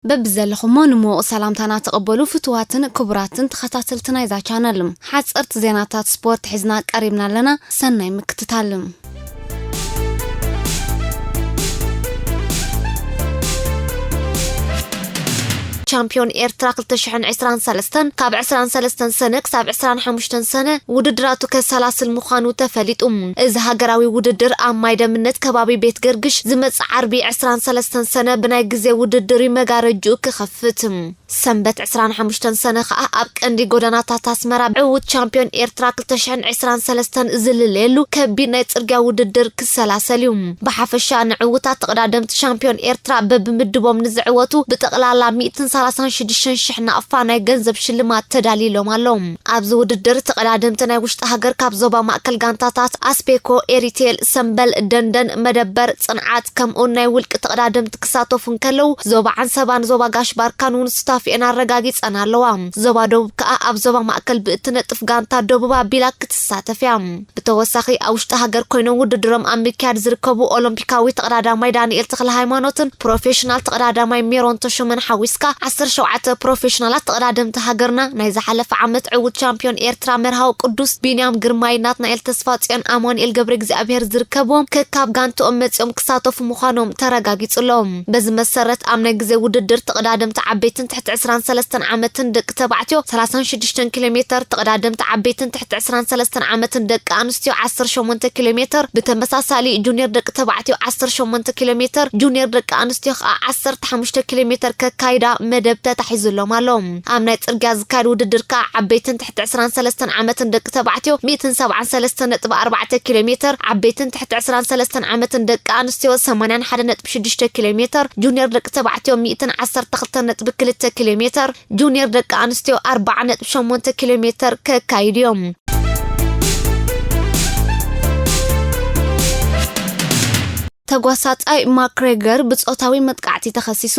በብዘለኹሞ ንምዉቕ ሰላምታና ተቐበሉ ፍቱዋትን ክቡራትን ተኸታተልቲ ናይዛ ቻነል። ሓጸርቲ ዜናታት ስፖርት ሒዝና ቀሪብና ኣለና። ሰናይ ምክትታል። ቻምፒዮን ኤርትራ ክልተ ሽሕን ዕስራን ሰለስተን ካብ ዕስራን ሰለስተን ሰነ ክሳብ ዕስራን ሓሙሽተን ሰነ ውድድራቱ ከሰላስል ምዃኑ ተፈሊጡ። እዚ ሃገራዊ ውድድር ኣብ ማይ ደምነት ከባቢ ቤት ገርግሽ ዝመጽእ ዓርቢ ዕስራን ሰለስተን ሰነ ብናይ ግዜ ውድድር እዩ መጋረጅኡ ክኸፍት። ሰንበት ዕስራን ሓሙሽተን ሰነ ከኣ ኣብ ቀንዲ ጎደናታት ኣስመራ ዕዉት ቻምፒዮን ኤርትራ ክልተ ሽሕን ዕስራን ሰለስተን ዝልለየሉ ከቢድ ናይ ጽርግያ ውድድር ክሰላሰል እዩ። ብሓፈሻ ንዕዉታት ተቐዳደምቲ ቻምፒዮን ኤርትራ በብምድቦም ንዝዕወቱ ብጠቕላላ ሚእትን ሰላሳን ሽዱሽተን ሽሕ ናቕፋ ናይ ገንዘብ ሽልማት ተዳልይሎም ኣሎ። ኣብዚ ውድድር ተቐዳደምቲ ናይ ውሽጢ ሃገር ካብ ዞባ ማእከል ጋንታታት ኣስፔኮ፣ ኤሪቴል፣ ሰምበል፣ ደንደን፣ መደበር፣ ጽንዓት ከምኡውን ናይ ውልቂ ተቐዳደምቲ ክሳተፉ እንከለዉ ዞባ ዓንሰባን ዞባ ጋሽ ባርካን እውን ሱታፌአን ኣረጋጊጸን ኣለዋ። ዞባ ደቡብ ከኣ ኣብ ዞባ ማእከል ብእትነጥፍ ጋንታ ደቡብ ኣቢላ ክትሳተፍ እያ። ብተወሳኺ ኣብ ውሽጢ ሃገር ኮይኖም ውድድሮም ኣብ ምክያድ ዝርከቡ ኦሎምፒካዊ ተቐዳዳማይ ዳንኤል ተኽለ ሃይማኖትን ፕሮፌሽናል ተቐዳዳማይ ሜሮን ተሾመን ሓዊስካ ዓሰርተ ሸውዓተ ፕሮፌሽናላት ተቐዳደምቲ ሃገርና ናይ ዝሓለፈ ዓመት ዕዉት ቻምፒዮን ኤርትራ መርሃዊ ቅዱስ ቢንያም ግርማይ፣ ናትናኤል ተስፋጽዮን፣ ኣማኑኤል ገብረ እግዚኣብሔር ዝርከብዎም ከካብ ጋንትኦም መጺኦም ክሳተፉ ምዃኖም ተረጋጊጹ ኣሎ። በዚ መሰረት ኣብ ናይ ግዜ ውድድር ተቐዳደምቲ ዓበይትን ትሕቲ ዕስራን ሰለስተን ዓመትን ደቂ ተባዕትዮ ሰላሳን ሽዱሽተን ኪሎ ሜተር፣ ተቐዳደምቲ ዓበይትን ትሕቲ ዕስራን ሰለስተን ዓመትን ደቂ ኣንስትዮ ዓሰርተ ሸሞንተ ኪሎ ሜተር፣ ብተመሳሳሊ ጁኒየር ደቂ ተባዕትዮ ዓሰርተ ሸሞንተ ኪሎ ሜተር፣ ጁኒየር ደቂ ኣንስትዮ ከኣ ዓሰርተ ሓሙሽተ ኪሎ ሜተር ከካይዳ መደብ ተታሒዙሎም ኣሎ። ኣብ ናይ ጽርግያ ዝካየድ ውድድር ከኣ ዓበይትን ትሕቲ ዕስራን ሰለስተን ዓመትን ደቂ ተባዕትዮ ሚእትን ሰብዓን ሰለስተን ነጥቢ ኣርባዕተ ኪሎ ሜተር፣ ዓበይትን ትሕቲ ዕስራን ሰለስተን ዓመትን ደቂ ኣንስትዮ ሰማንያን ሓደን ነጥቢ ሽዱሽተ ኪሎ ሜተር፣ ጁኒየር ደቂ ተባዕትዮ ሚእትን ዓሰርተ ክልተን ነጥቢ ክልተ ኪሎ ሜተር፣ ጁኒየር ደቂ ኣንስትዮ ኣርብዓ ነጥቢ ሸሞንተ ኪሎ ሜተር ከካይዱ እዮም። ተጓሳጣይ ማክሬገር ብጾታዊ መጥቃዕቲ ተኸሲሱ።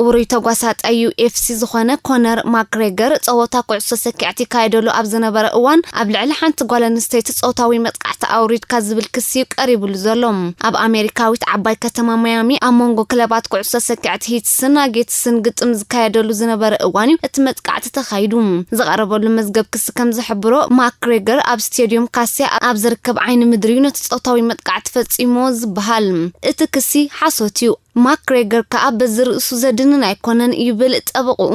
ውሩይ ተጓሳጣይ ዩ ኤፍ ሲ ዝኾነ ኮነር ማክሬገር ጸወታ ኩዕሶ ሰኪዐት ይካየደሉ ኣብ ዝነበረ እዋን ኣብ ልዕሊ ሓንቲ ጓል ኣንስተይቲ ጾታዊ መጥቃዕቲ ኣውሪድካ ዝብል ክሲ እዩ ቀሪቡሉ ዘሎ። ኣብ ኣሜሪካዊት ዓባይ ከተማ ማያሚ ኣብ መንጎ ክለባት ኩዕሶ ሰኪዐት ሂትስን ናጌትስን ግጥም ዝካየደሉ ዝነበረ እዋን እዩ እቲ መጥቃዕቲ ተኻይዱ። ዝቐረበሉ መዝገብ ክሲ ከም ዝሕብሮ ማክሬገር ኣብ ስቴድዮም ካስያ ኣብ ዝርከብ ዓይኒ ምድሪ እዩ ነቲ ጾታዊ መጥቃዕቲ ፈጺሞ ዝበሃል። እቲ ክሲ ሓሶት እዩ። ማክሬገር ከኣ በዚ ርእሱ ዘድንን ኣይኮነን ይብል ጠበቕኡ።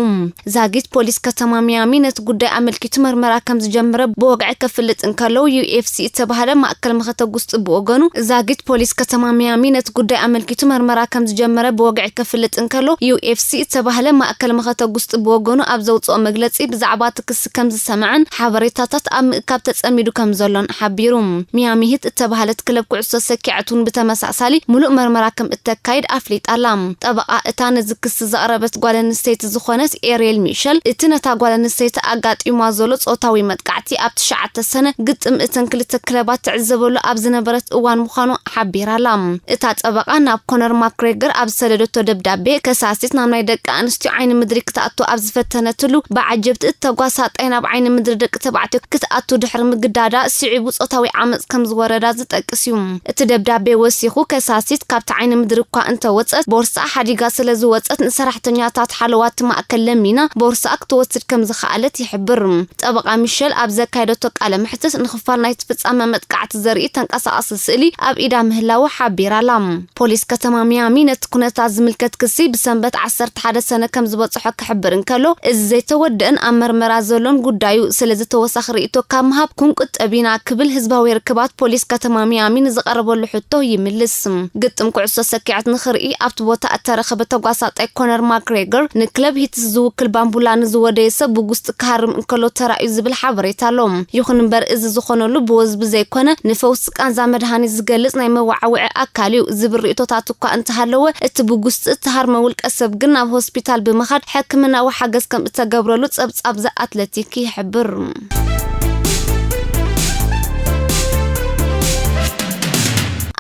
ዛጊት ፖሊስ ከተማ ሚያሚ ነቲ ጉዳይ ኣመልኪቱ መርመራ ከም ዝጀመረ ብወግዒ ከፍልጥ እንከሎ፣ ዩ ኤፍ ሲ እተባህለ ማእከል መኸተ ጉስጢ ብወገኑ፣ ዛጊት ፖሊስ ከተማ ሚያሚ ነቲ ጉዳይ ኣመልኪቱ መርመራ ከም ዝጀመረ ብወግዒ ከፍልጥ እንከሎ፣ ዩ ኤፍ ሲ እተባህለ ማእከል መኸተ ጉስጢ ብወገኑ ኣብ ዘውጽኦ መግለጺ ብዛዕባ እቲ ክሲ ከም ዝሰምዐን ሓበሬታታት ኣብ ምእካብ ተጸሚዱ ከም ዘሎን ሓቢሩ። ሚያሚ ሂት እተባህለት ክለብ ኩዕሶ ሰኪዐት እውን ብተመሳሳሊ ሙሉእ መርመራ ከም እተካይድ ኣፍሊጣ ኣላ። ጠበቓ እታ ነዚ ክሲ ዘቕረበት ጓል ኣንስተይቲ ዝኾነት ኤሪየል ሚሸል፣ እቲ ነታ ጓል ኣንስተይቲ ኣጋጢማ ዘሎ ጾታዊ መጥቃዕቲ ኣብ ትሽዓተ ሰነ ግጥም እተን ክልተ ክለባት ትዕዘበሉ ኣብ ዝነበረት እዋን ምዃኑ ሓቢራ ኣላ። እታ ጠበቓ ናብ ኮነር ማክሬገር ኣብ ዝሰደደቶ ደብዳቤ፣ ከሳሲት ናብ ናይ ደቂ ኣንስትዮ ዓይኒ ምድሪ ክትኣቱ ኣብ ዝፈተነትሉ፣ ብዓጀብቲ እቲ ተጓሳጣይ ናብ ዓይኒ ምድሪ ደቂ ተባዕትዮ ክትኣቱ ድሕሪ ምግዳዳ፣ ስዒቡ ጾታዊ ዓመጽ ከም ዝወረዳ ዝጠቅስ እዩ። እቲ ደብዳቤ ወሲኹ፣ ከሳሲት ካብቲ ዓይኒ ምድሪ እኳ እንተወጸት፣ ቦርስኣ ሓዲጋ ስለ ዝወጸት፣ ንሰራሕተኛታት ሓለዋ እቲ ማእከል ለሚና ቦርስኣ ክትወስድ ከም ዝኸኣለት ይሕብር። ጠበቓ ሚሸል ኣብ ዘካየደቶ ቃለ መሕትት፣ ንኽፋል ናይቲ ፍጻመ መጥቃዕቲ ዘርኢ ተንቀሳቓሲ ስእሊ ኣብ ኢዳ ምህላዉ ሓቢራ ኣላ። ፖሊስ ከተማ ሚያሚ ነቲ ኩነታት ዝምልከት ክሲ ብሰንበት ዓሰርተ ሓደ ሰነ ከም ዝበጽሖ ክሕብር እንከሎ፣ እዚ ዘይተወደአን ኣብ መርመራ ዘሎን ጉዳዩ፣ ስለዚ ተወሳኺ ርእይቶ ካብ ምሃብ ክንቁጠብ ኢና ክብል ህዝባዊ ርክባት ፖሊስ ከተማ ሚያሚ ንዝቐረበሉ ሕቶ ይምልስ። ግጥም ኩዕሶ ሰኪዐት ንኽርኢ ኣብቲ ቦታ እተረኸበ ተጓሳጣይ ኮነር ማክሬገር፣ ንክለብ ሂትስ ዝውክል ባምቡላ ንዝወደየ ሰብ ብጉስጢ ክሃርም እንከሎ ተራእዩ ዝብል ሓበሬታ ኣሎ። ይኹን እምበር፣ እዚ ዝኾነሉ ብወዝቢ ዘይኮነ፣ ንፈውሲ ቃንዛ መድሃኒት ዝገልጽ ናይ መወዓውዒ ኣካል እዩ ዝብል ርእይቶታት እኳ እንተሃለወ፣ እቲ ብጉስጢ እተሃርመ ውልቀ ሰብ ግን ናብ ሆስፒታል ብምኻድ ሕክምናዊ ሓገዝ ከም እተገብረሉ ጸብጻብ ዘ ኣትለቲክ ይሕብር።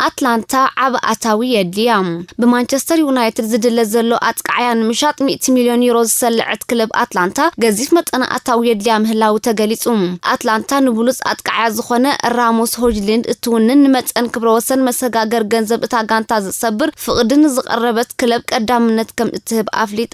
ኣትላንታ ዓቢ ኣታዊ የድልያ። ብማንቸስተር ዩናይትድ ዝድለ ዘሎ ኣጥቃዓያ ንምሻጥ ሚእቲ ሚልዮን ዩሮ ዝሰልዐት ክለብ ኣትላንታ ገዚፍ መጠን ኣታዊ የድልያ ምህላው ተገሊጹ። ኣትላንታ ንብሉጽ ኣጥቃዓያ ዝኾነ ራሞስ ሆጅሊንድ እትውንን ንመጠን ክብረ ወሰን መሰጋገር ገንዘብ እታ ጋንታ ዝሰብር ፍቕዲ ንዝቐረበት ክለብ ቀዳምነት ከም እትህብ ኣፍሊጣ።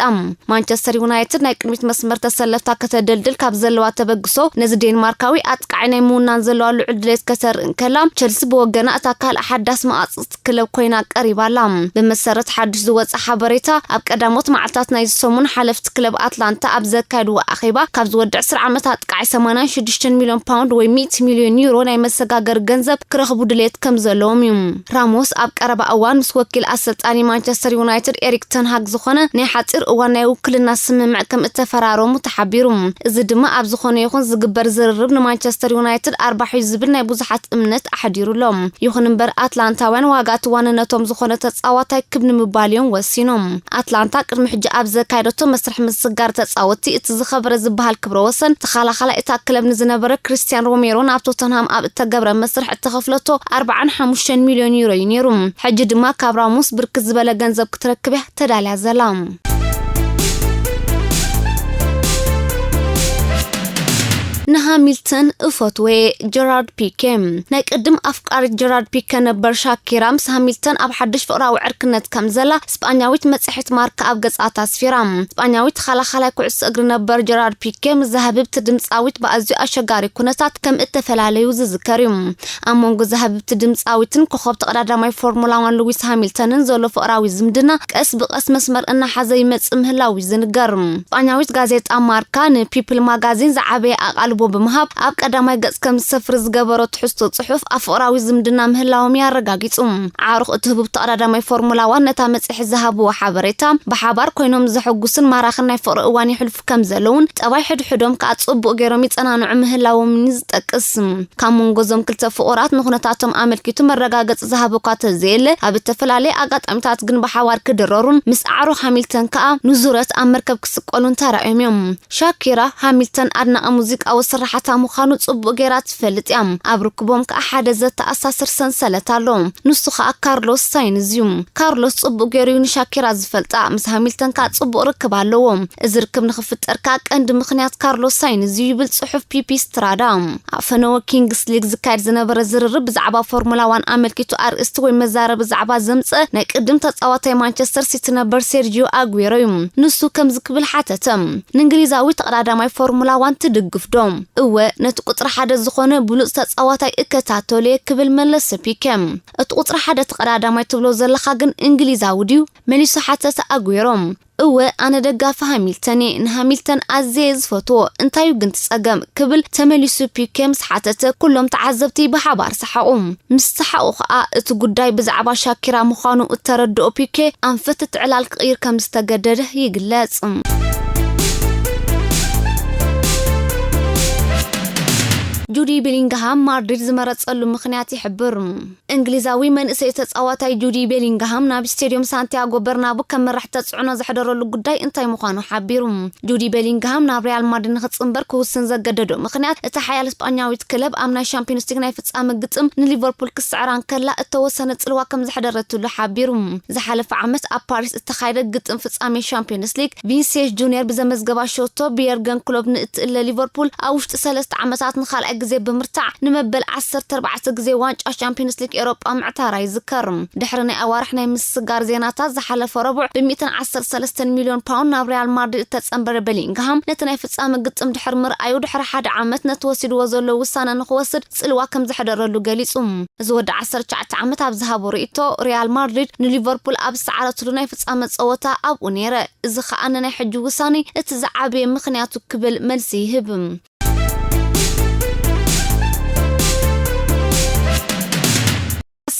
ማንቸስተር ዩናይትድ ናይ ቅድሚት መስመር ተሰለፍታ ከተደልድል ካብ ዘለዋ ተበግሶ ነዚ ዴንማርካዊ ኣጥቃዓይ ናይ ምውናን ዘለዋ ልዑል ድሌት ከተርኢ እንከላ፣ ቸልሲ ብወገና እታ ካልእ ሓዳስ መቓጽጽቲ ክለብ ኮይና ቀሪባ ኣላ። ብመሰረት ሓድሽ ዝወጸ ሓበሬታ፣ ኣብ ቀዳሞት መዓልታት ናይዚ ሰሙን ሓለፍቲ ክለብ ኣትላንታ ኣብ ዘካየድዎ ኣኼባ፣ ካብ ዝወዲ ዕስራ ዓመት ኣጥቃዓይ ሰማንያን ሽዱሽተን ሚልዮን ፓውንድ ወይ ሚእቲ ሚልዮን ዩሮ ናይ መሰጋገሪ ገንዘብ ክረኽቡ ድሌት ከም ዘለዎም እዩ። ራሞስ ኣብ ቀረባ እዋን ምስ ወኪል ኣሰልጣኒ ማንቸስተር ዩናይትድ ኤሪክ ተንሃግ ዝኾነ ናይ ሓጺር እዋን ናይ ውክልና ስምምዕ ከም እተፈራረሙ ተሓቢሩ። እዚ ድማ ኣብ ዝኾነ ይኹን ዝግበር ዝርርብ ንማንቸስተር ዩናይትድ ኣርባሕ እዩ ዝብል ናይ ብዙሓት እምነት ኣሕዲሩ ኣሎ። ይኹን እምበር ኣትላንታውያን ዋጋ እቲ ዋንነቶም ዝኾነ ተጻዋታይ ክብ ንምባል እዮም ወሲኖም። ኣትላንታ ቅድሚ ሕጂ ኣብ ዘካየደቶ መስርሕ ምስጋር ተጻወትቲ እቲ ዝኸበረ ዝበሃል ክብረ ወሰን ተኸላኻላይ እታ ክለብ ንዝነበረ ክርስቲያን ሮሜሮ ናብ ቶተንሃም ኣብ እተገብረ መስርሕ እተኸፍለቶ ኣርባዓን ሓሙሽተን ሚልዮን ዩሮ እዩ ነይሩ። ሕጂ ድማ ካብ ራሙስ ብርክት ዝበለ ገንዘብ ክትረክብ እያ ተዳልያ ዘላ። ንሃሚልተን እፈትወ። ጀራርድ ፒኬ። ናይ ቅድም ኣፍቃሪት ጀራርድ ፒኬ ነበር ሻኪራ ምስ ሃሚልተን ኣብ ሓድሽ ፍቕራዊ ዕርክነት ከም ዘላ ስጳኛዊት መጽሔት ማርካ ኣብ ገጻታ ኣስፊራ። ስጳኛዊት ተኸላኻላይ ኩዕሶ እግሪ ነበር ጀራርድ ፒኬ ምስ ዛህብብቲ ድምጻዊት ብኣዝዩ ኣሸጋሪ ኩነታት ከም እተፈላለዩ ዝዝከር እዩ። ኣብ መንጎ ዛህብብቲ ድምጻዊትን ኮኸብ ተቐዳዳማይ ፎርሙላ ዋን ሉዊስ ሃሚልተንን ዘሎ ፍቕራዊ ዝምድና ቀስ ብቐስ መስመር እናሓዘ ይመጽእ ምህላው እዩ ዝንገር። ስጳኛዊት ጋዜጣ ማርካ ንፒፕል ማጋዚን ዝዓበየ ኣቓልቦ ብምሃብ ኣብ ቀዳማይ ገጽ ከም ዝሰፍር ዝገበሮ ትሕዝቶ ጽሑፍ ኣብ ፍቕራዊ ዝምድና ምህላዎም እዩ ኣረጋጊጹ። ዓሩኽ እቲ ህቡብ ተቐዳዳማይ ፎርሙላ ዋን ነታ መጽሔት ዝሃብዎ ሓበሬታ ብሓባር ኮይኖም ዘሐጉስን ማራኽን ናይ ፍቕሪ እዋን የሕልፉ ከም ዘለውን ጠባይ ሕድሕዶም ከኣ ጽቡቕ ገይሮም ይጸናንዑ ምህላዎም እዩ ዝጠቅስ። ካብ መንጎ እዞም ክልተ ፍቑራት ንኹነታቶም ኣመልኪቱ መረጋገጺ ዝሃበ እኳ ተዘየለ፣ ኣብ እተፈላለየ ኣጋጣሚታት ግን ብሓባር ክድረሩን ምስ ኣዕሩኽ ሃሚልተን ከኣ ንዙረት ኣብ መርከብ ክስቀሉን ተራእዮም እዮም። ሻኪራ ሃሚልተን ኣድናቒ ሙዚቃዊ ስርሓታ ምዃኑ ጽቡቕ ገይራ ትፈልጥ እያ። ኣብ ርክቦም ከኣ ሓደ ዘተኣሳስር ሰንሰለት ኣሎ። ንሱ ከኣ ካርሎስ ሳይንዝ እዩ። ካርሎስ ጽቡቕ ገይሩ እዩ ንሻኪራ ዝፈልጣ። ምስ ሃሚልተን ከኣ ጽቡቕ ርክብ ኣለዎ። እዚ ርክብ ንኽፍጠር ከኣ ቀንዲ ምኽንያት ካርሎስ ሳይንዝ እዩ ይብል ጽሑፍ ፒፒ ስትራዳ። ኣብ ፈነወ ኪንግስ ሊግ ዝካየድ ዝነበረ ዝርርብ ብዛዕባ ፎርሙላ ዋን ኣመልኪቱ ኣርእስቲ ወይ መዛረቢ ዛዕባ ዘምጸ ናይ ቅድም ተጻዋታይ ማንቸስተር ሲቲ ነበር ሴርጂዮ ኣጉዌሮ እዩ። ንሱ ከምዚ ክብል ሓተተ፣ "ንእንግሊዛዊ ተቐዳዳማይ ፎርሙላ ዋን ትድግፍ ዶ?" "እወ፣ ነቲ ቁጽሪ ሓደ ዝኾነ ብሉጽ ተጻዋታይ እከታተሎ እየ" ክብል መለሰ ፒኬ። "እቲ ቁጽሪ ሓደ ተቐዳዳማይ ትብሎ ዘለኻ ግን እንግሊዛዊ ድዩ?" መሊሱ ሓተተ ኣጉዌሮ። "እወ፣ ኣነ ደጋፊ ሃሚልተን እየ። ንሃሚልተን ኣዝየ እየ ዝፈትዎ። እንታይ እዩ ግን እቲ ጸገም?" ክብል ተመሊሱ ፒኬ ምስ ሓተተ፣ ኩሎም ተዓዘብቲ ብሓባር ሰሓቑ። ምስ ሰሓቑ ከኣ፣ እቲ ጉዳይ ብዛዕባ ሻኪራ ምዃኑ እተረድኦ ፒኬ፣ ኣንፈት እቲ ዕላል ክቕይር ከም ዝተገደደ ይግለጽ። ጁዲ ቤሊንግሃም ማድሪድ ዝመረጸሉ ምኽንያት ይሕብር። እንግሊዛዊ መንእሰይ ተጻዋታይ ጁዲ ቤሊንግሃም ናብ ስቴድዮም ሳንቲያጎ በርናቡ ከም መራሒ ተጽዕኖ ዘሕደረሉ ጉዳይ እንታይ ምዃኑ ሓቢሩ። ጁዲ ቤሊንግሃም ናብ ሪያል ማድሪድ ንኽጽንበር ክውስን ዘገደዶ ምኽንያት፣ እታ ሓያል ስጳኛዊት ክለብ ኣብ ናይ ሻምፒዮንስ ሊግ ናይ ፍጻመ ግጥም ንሊቨርፑል ክስዕራ እንከላ እተወሰነ ጽልዋ ከም ዘሕደረትሉ ሓቢሩ። ዝሓለፈ ዓመት ኣብ ፓሪስ እተኻየደ ግጥም ፍጻሜ ሻምፒዮንስ ሊግ፣ ቪኒሲየስ ጁኒየር ብዘመዝገባ ሸቶ ብየርገን ክሎፕ ንእትእለ ሊቨርፑል ኣብ ውሽጢ ሰለስተ ዓመታት ንኻልኣይ ግዜ ብምርታዕ ንመበል ዓሰርተ ኣርባዕተ ግዜ ዋንጫ ሻምፒዮንስ ሊግ ኤሮጳ ምዕታራ ይዝከር። ድሕሪ ናይ ኣዋርሕ ናይ ምስስጋር ዜናታት ዝሓለፈ ረቡዕ ብ ሚእትን ዓሰርተ ሰለስተን ሚልዮን ፓውንድ ናብ ሪያል ማድሪድ እተጸንበረ ቤሊንግሃም ነቲ ናይ ፍጻመ ግጥም ድሕሪ ምርኣዩ ድሕሪ ሓደ ዓመት ነቲ ወሲድዎ ዘሎ ውሳነ ንኽወስድ ጽልዋ ከም ዘሕደረሉ ገሊጹ። እዚ ወዲ ዓሰርተ ትሽዓተ ዓመት ኣብ ዝሃቦ ርእይቶ፣ ሪያል ማድሪድ ንሊቨርፑል ኣብ ዝሰዓረትሉ ናይ ፍጻመ ጸወታ ኣብኡ ነይረ። እዚ ኸኣ ንናይ ሕጂ ውሳኔ እቲ ዝዓበየ ምኽንያቱ ክብል መልሲ ይህብ።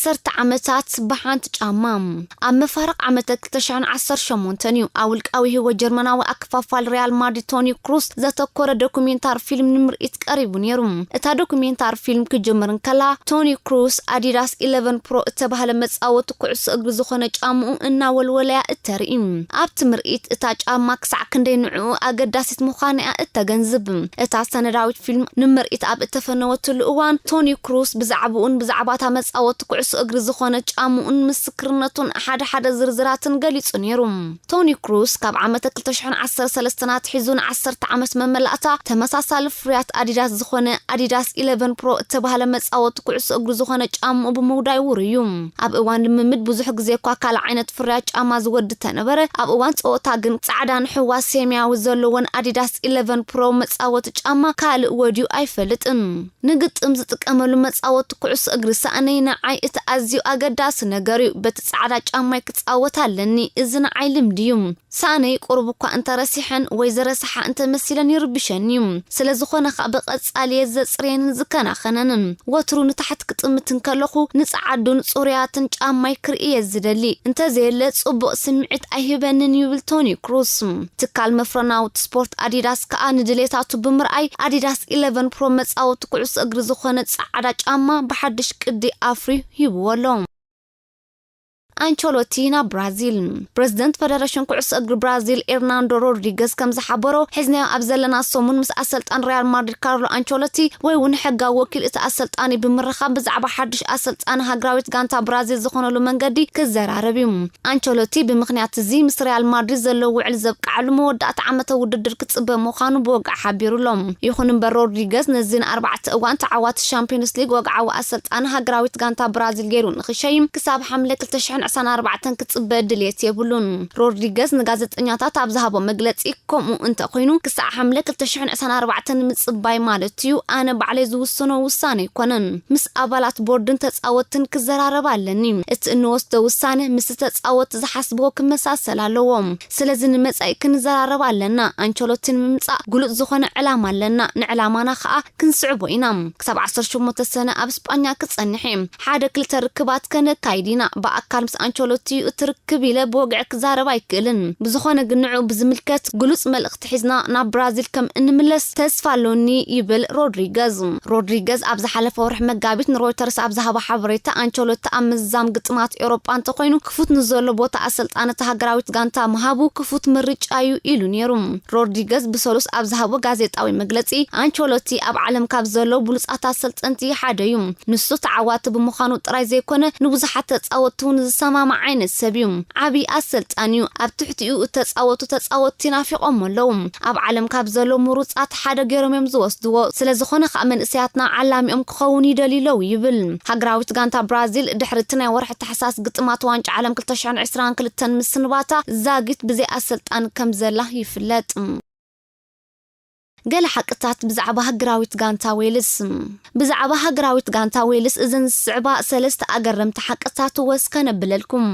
ዓሰርተ ዓመታት ብሓንቲ ጫማ። ኣብ መፋርቕ ዓመተ ክልተ ሽሕን ዓሰርተ ሸሞንተን እዩ ኣብ ውልቃዊ ህይወት ጀርመናዊ ኣከፋፋሊ ሪያል ማድሪድ ቶኒ ክሩስ ዘተኮረ ዶኩሜንታሪ ፊልም ንምርኢት ቀሪቡ ነይሩ። እታ ዶኩሜንታሪ ፊልም ክጅምር እንከላ፣ ቶኒ ክሩስ ኣዲዳስ ኢለቨን ፕሮ እተባህለ መጻወቲ ኩዕሶ እግሪ ዝኾነ ጫምኡ እናወልወለያ እተርኢ። ኣብቲ ምርኢት እታ ጫማ ክሳዕ ክንደይ ንዕኡ ኣገዳሲት ምዃና እያ እተገንዝብ። እታ ሰነዳዊት ፊልም ንምርኢት ኣብ እተፈነወትሉ እዋን፣ ቶኒ ክሩስ ብዛዕባኡን ብዛዕባ እታ መጻወቲ ኩዕሶ መጻወቲ እግሪ ዝኾነ ጫምኡን ምስክርነቱን ሓደ ሓደ ዝርዝራትን ገሊጹ ነይሩ። ቶኒ ክሩስ ካብ ዓመተ ክልተ ሽሕን ዓሰርተ ሰለስተን ኣትሒዙ ንዓሰርተ ዓመት መመላእታ ተመሳሳሊ ፍርያት ኣዲዳስ ዝኾነ ኣዲዳስ ኢለቨን ፕሮ እተባህለ መጻወቲ ኩዕሶ እግሪ ዝኾነ ጫምኡ ብምውዳይ ውሩይ እዩ። ኣብ እዋን ልምምድ ብዙሕ ግዜ እኳ ካልእ ዓይነት ፍርያት ጫማ ዝወዲ ተነበረ፣ ኣብ እዋን ጸወታ ግን ጻዕዳን ሕዋስ ሰማያዊ ዘለዎን ኣዲዳስ ኢለቨን ፕሮ መጻወቲ ጫማ ካልእ ወድዩ ኣይፈልጥን። ንግጥም ዝጥቀመሉ መጻወቲ ኩዕሶ እግሪ ሳእነይ ንዓይ እቲ ኣዝዩ ኣገዳሲ ነገር እዩ። በቲ ጻዕዳ ጫማይ ክጻወት ኣለኒ። እዚ ንዓይ ልምዲ እዩ። ሳእነይ ቁሩብ እኳ እንተረሲሐን ወይ ዝረስሓ እንተመሲለን ይርብሸኒ እዩ። ስለ ዝኾነ ኸኣ ብቐጻሊ እየ ዘጽርየንን ዝከናኸነንን። ወትሩ ንታሕቲ ክጥምት እንከለኹ ንጸዓዱን ጽሩያትን ጫማይ ክርኢ እየ ዝደሊ። እንተዘየለ ጽቡቕ ስምዒት ኣይህበንን ይብል ቶኒ ክሩስ። ትካል መፍረ ናውቲ ስፖርት ኣዲዳስ ከኣ ንድሌታቱ ብምርኣይ ኣዲዳስ ኢለቨን ፕሮ መጻወቲ ኩዕሶ እግሪ ዝኾነ ጻዕዳ ጫማ ብሓድሽ ቅዲ ኣፍርዩ ሂብዎ ኣሎ። ኣንቸሎቲ ናብ ብራዚል። ፕረዚደንት ፈደረሽን ኩዕሶ እግሪ ብራዚል ኤርናንዶ ሮድሪገዝ ከም ዝሓበሮ፣ ሒዝናዮ ኣብ ዘለና ሰሙን ምስ ኣሰልጣን ሪያል ማድሪድ ካርሎ ኣንቸሎቲ ወይ እውን ሕጋዊ ወኪል እቲ ኣሰልጣኒ ብምርኻብ ብዛዕባ ሓድሽ ኣሰልጣኒ ሃገራዊት ጋንታ ብራዚል ዝኾነሉ መንገዲ ክዘራረብ እዩ። ኣንቸሎቲ ብምኽንያት እዚ ምስ ሪያል ማድሪድ ዘለዎ ውዕል ዘብቅዓሉ መወዳእታ ዓመተ ውድድር ክጽበ ምዃኑ ብወግዒ ሓቢሩ ኣሎ። ይኹን እምበር ሮድሪገዝ ነዚ ንኣርባዕተ እዋን ተዓዋቲ ሻምፒዮንስ ሊግ ወግዓዊ ኣሰልጣኒ ሃገራዊት ጋንታ ብራዚል ገይሩ ንኽሸይም ክሳብ ሓምለ ክልተ ሽሕን ዕስራን ኣርባዕተን ክጽበ ድልየት የብሉን። ሮድሪገዝ ንጋዜጠኛታት ኣብ ዝሃቦ መግለጺ ከምኡ እንተኾይኑ ክሳዕ ሓምለ ክልተ ሽሕን ዕስራን ኣርባዕተን ምጽባይ ማለት እዩ፣ ኣነ ባዕለይ ዝውስኖ ውሳነ ኣይኮነን። ምስ ኣባላት ቦርድን ተጻወትን ክዘራረብ ኣለኒ። እቲ እንወስዶ ውሳነ ምስ ተጻወት ዝሓስብዎ ክመሳሰል ኣለዎ። ስለዚ ንመጻኢ ክንዘራረብ ኣለና። ኣንቸሎቲ ንምምጻእ ግሉጽ ዝኾነ ዕላማ ኣለና። ንዕላማና ኸኣ ክንስዕቦ ኢና። ክሳብ ዓሰርተ ሸሞንተ ሰነ ኣብ ስጳኛ ክጸንሕ እየ። ሓደ ክልተ ርክባት ከነካይድ ኢና። ብኣካል ምስ ኣንቸሎቲ እዩ እቲ ርክብ ኢለ ብወግዒ ክዛረብ ኣይክእልን። ብዝኾነ ግን ንዕኡ ብዝምልከት ግሉጽ መልእኽቲ ሒዝና ናብ ብራዚል ከም እንምለስ ተስፋ ኣሎኒ ይብል ሮድሪገዝ። ሮድሪገዝ ኣብ ዝሓለፈ ወርሒ መጋቢት ንሮይተርስ ኣብ ዝሃቦ ሓበሬታ ኣንቸሎቲ ኣብ ምዝዛም ግጥማት ኤውሮጳ እንተኾይኑ ክፉት ንዘሎ ቦታ ኣሰልጣኒ እታ ሃገራዊት ጋንታ ምሃቡ ክፉት ምርጫ እዩ ኢሉ ነይሩ። ሮድሪገዝ ብሰሉስ ኣብ ዝሃቦ ጋዜጣዊ መግለጺ ኣንቸሎቲ ኣብ ዓለም ካብ ዘለዉ ብሉጻት ኣሰልጠንቲ ሓደ እዩ። ንሱ ተዓዋቲ ብምዃኑ ጥራይ ዘይኮነ ንብዙሓት ተጻወትቲ እውን ዝሰማማዕ ዓይነት ሰብ እዩ። ዓቢ ኣሰልጣኒ እዩ። ኣብ ትሕቲኡ እተጻወቱ ተጻወትቲ ናፊቖሞ ኣለዉ። ኣብ ዓለም ካብ ዘለዉ ምሩጻት ሓደ ገይሮም እዮም ዝወስድዎ። ስለ ዝኾነ ኸኣ መንእሰያትና ዓላሚኦም ክኸውን ይደልዩ ኣለዉ ይብል። ሃገራዊት ጋንታ ብራዚል ድሕሪ እቲ ናይ ወርሒ ታሕሳስ ግጥማት ዋንጫ ዓለም ክልተ ሽሕን ዕስራን ክልተን ምስንባታ ዛጊት ብዘይ ኣሰልጣኒ ከም ዘላ ይፍለጥ። ገለ ሓቅታት ብዛዕባ ሃገራዊት ጋንታ ዌልስ። ብዛዕባ ሃገራዊት ጋንታ ዌልስ እዘን ዝስዕባ ሰለስተ ኣገረምቲ ሓቅታት ወስ ከነብለልኩም።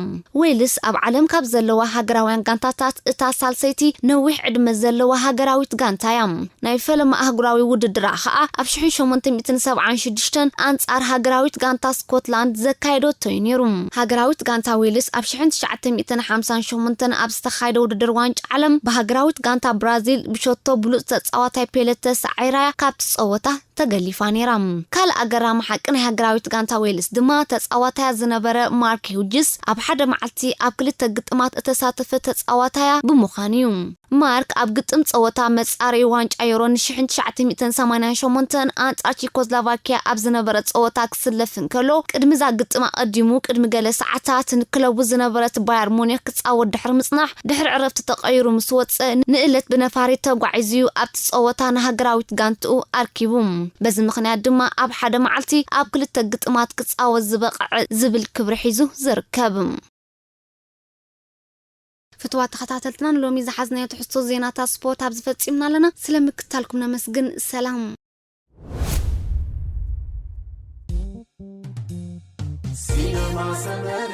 ዌልስ ኣብ ዓለም ካብ ዘለዋ ሃገራውያን ጋንታታት እታ ሳልሰይቲ ነዊሕ ዕድመ ዘለዋ ሃገራዊት ጋንታ እያ። ናይ ፈለማ ኣህጉራዊ ውድድራ ኸኣ ኣብ ሽሕን ሸሞንተ ሚእትን ሰብዓን ሽዱሽተን ኣንጻር ሃገራዊት ጋንታ ስኮትላንድ ዘካየደቶ እዩ ነይሩ። ሃገራዊት ጋንታ ዌልስ ኣብ ሽሕን ትሽዓተ ሚእትን ሓምሳን ሸሞንተን ኣብ ዝተኻየደ ውድድር ዋንጫ ዓለም ብሃገራዊት ጋንታ ብራዚል ብሸቶ ብሉጽ ተጻዋታይ ፔለ ተሳዒራ እያ ካብቲ ጸወታ ተገሊፋ ነይራ። ካልእ ኣገራሚ ሓቂ ናይ ሃገራዊት ጋንታ ዌልስ ድማ ተጻዋታያ ዝነበረ ማርክ ሂውጅስ ኣብ ሓደ መዓልቲ ኣብ ክልተ ግጥማት እተሳተፈ ተጻዋታያ ብምዃኑ እዩ። ማርክ ኣብ ግጥም ጸወታ መጻረዪ ዋንጫ ዩሮ ንሽሕን ትሽዓተ ሚእትን ሰማንያን ሸሞንተን ኣንጻር ቺኮስሎቫኪያ ኣብ ዝነበረ ጸወታ ክስለፍ እንከሎ፣ ቅድሚ እዛ ግጥም ኣቐዲሙ ቅድሚ ገለ ሰዓታት ንክለቡ ዝነበረት ባየር ሙኒክ ክጻወት ድሕሪ ምጽናሕ፣ ድሕሪ ዕረፍቲ ተቐይሩ ምስ ወጸ፣ ንእለት ብነፋሪት ተጓዒዙ እዩ ኣብቲ ጸወታ ንሃገራዊት ጋንትኡ ኣርኪቡ። በዚ ምኽንያት ድማ ኣብ ሓደ መዓልቲ ኣብ ክልተ ግጥማት ክጻወት ዝበቕዐ ዝብል ክብሪ ሒዙ ዝርከብ። ፍትዋት ተኸታተልትና፣ ንሎሚ ዝሓዝናዮ ትሕዝቶ ዜናታት ስፖርት ኣብዚ ፈጺምና ኣለና። ስለ ምክታልኩም ነመስግን። ሰላም። ሲነማ ሰመረ፣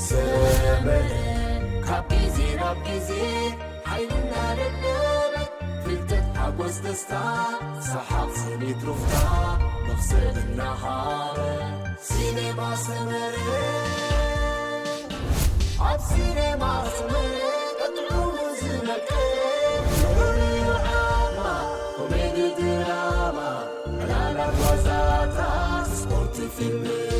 ሰመረ፣ ካብ ግዜ ናብ ግዜ ሓይልና ለለበ፣ ፍልጠት፣ ሓጎስ፣ ደስታ፣ ሰሓቕ፣ ስኒት፣ ሩፍታ፣ መኽሰብ እናሃበ። ሲነማ ሰመረ። ኣብ ሲነማ ሰመረ ቀጥዑ ዝመቀ። ፍሉይ ዓማ፣ ኮሜዲ፣ ድራማ፣ ዕላላት፣ ዋዛታት፣ ስፖርት፣ ፊልም።